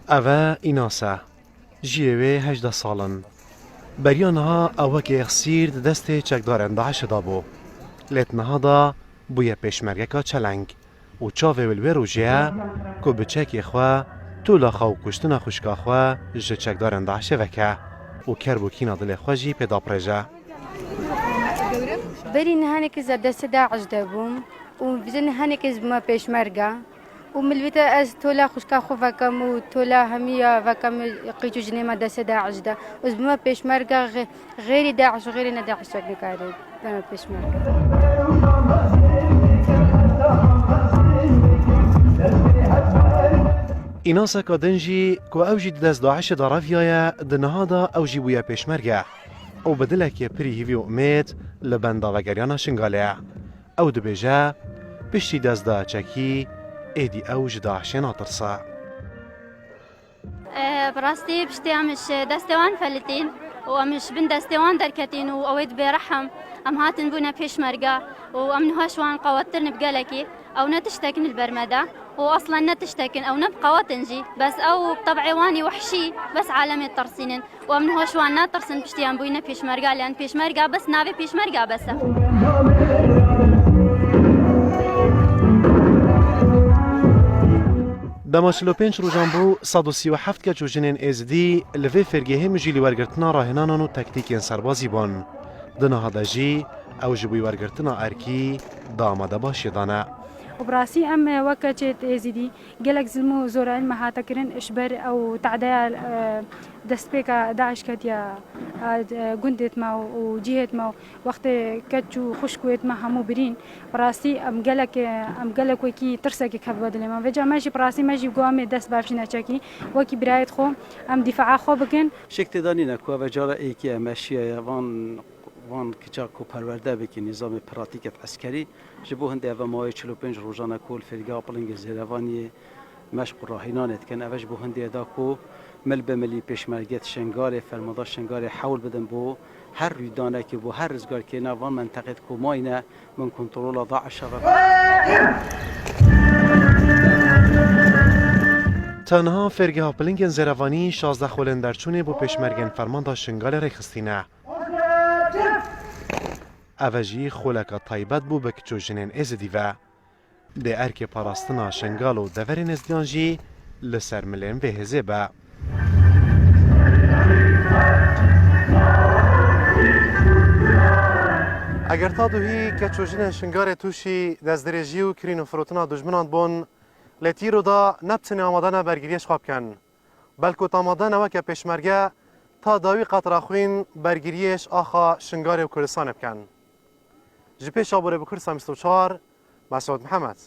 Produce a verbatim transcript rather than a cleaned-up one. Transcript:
Ev e Înas e. Jiyê wê hejdeh sal in. Beriya niha ew wekî exsîr di destê çekdarên DAIŞê de bû. Lê di niha de bûye pêşmergeka çeleng û çavê wê li wê rojê ye ku bi çekê xwe tola xwe û kuştina xwişka xwe ji çekdarên DAIŞê veke û kerb û kîna dilê xwe jî pê dapirêje. Berî nihanekê ez destê DAIŞ de bûm û vêca nihanekê ez bûme pêşmerge. Û milvîte ez tola xwişka xwe vekem û tola hemiya vekem qîç û jinê me destê DAIŞ de. Ez bime pêşmerge, xê-, xêrî DAIŞ û xêrî ne DAIŞ çek nikare bime pêşmerge. Înaseka din jî ku ew jî di dest DAIŞê de reviyaye, di niha de ew jî bûye pêşmerge û bi dilekê pirî hîvî û umêd li benda vegeriyana Şingalê ye. Ew dibêje, piştî dest da çekî, êdî ew ji DAIŞê natirse. E, bi rastî piştî em ji destê wan felitîn û em ji bin destê wan derketîn û ew ê dibê rehm. Em hatin bûne pêşmerge û em niha ji wan qewettir in bi gelekî. Ew ne tiştek in li ber me de û aslen ne tiştek in, ew ne bi qewet in jî. Bes ew bi teb'ê wan î wehşî, bes alemê ditirsînin. Û em niha ji wan natirsin, piştî em bûyîne pêşmerga, lê em pêşmerga bes, navê pêşmerga bes e. Dema çil û pênc rojan bû, sed û sî û heft keç û jinên êzidî li vê fêrgehê mijîlî wergirtina rahênanan û tektîkên serbazî bûn. Di niha de jî ew ji bo wergirtina erkî di amade başiyê de ne. Û bi rastî em wek keçê êzidî gelek zilm û zorayîn me hate kirin ji ber ew te'deya, e, destpêka DAIŞ ketiye, e, gundêt me û cihêt me û wextê keç û xwişk wêt me hemû birîn. Bi rastî em gelek, em gelek wekî tirsekê ketibe dilê me. Vêca me jî bi rastî me jî got em ê dest bavêjine çekî. Wekî birayêt xwe em dîfaa xwe bikin. Şik tê de nîne ku ev cara êkî ye, meşiye ye, van, van kiça ku perwerde bikî nîzamê pratîket eskerî. Ji bo hindê ev mawê çil û pênc rojan e ku li fêrgeha Pilingê Zêrevaniyê meşq û rahînanê dikin. Ev ji bo hindê da ku mil bi milî pêşmergê Şingalê, fermanda Şingalê hewl bidin bo her rûdanekê, bo her rizgarkê nav van menteqê ku mayîne bin kontrola DAIŞ e ve. Tenha fêrgeha Pilingên Zêrevanî şazdeh xwelên derçûnê bo pêşmergên fermanda Şingalê rêxistîne. Ev e jî xweleka taybet bû bi kiç û jinên êzidî ve. Dê erkê parastina Şingal û deverên êzidiyan jî li ser milên vê hêzê be. Eger ta duhî keç û jinên Şingalê tûşî destdirêjî û kirîn û firotina dijminan bûn, lê tîro da ne bi tenê amade ne bergiriyê ji xwe bikin. Belku tamade ne weke pêşmerge ta dawî qat raxwîn bergiriyê ji axa Şingalê û Kurdistanê bikin. Ji pêş aborê bi Kursa bîst û çar, Mesûd Mihemed.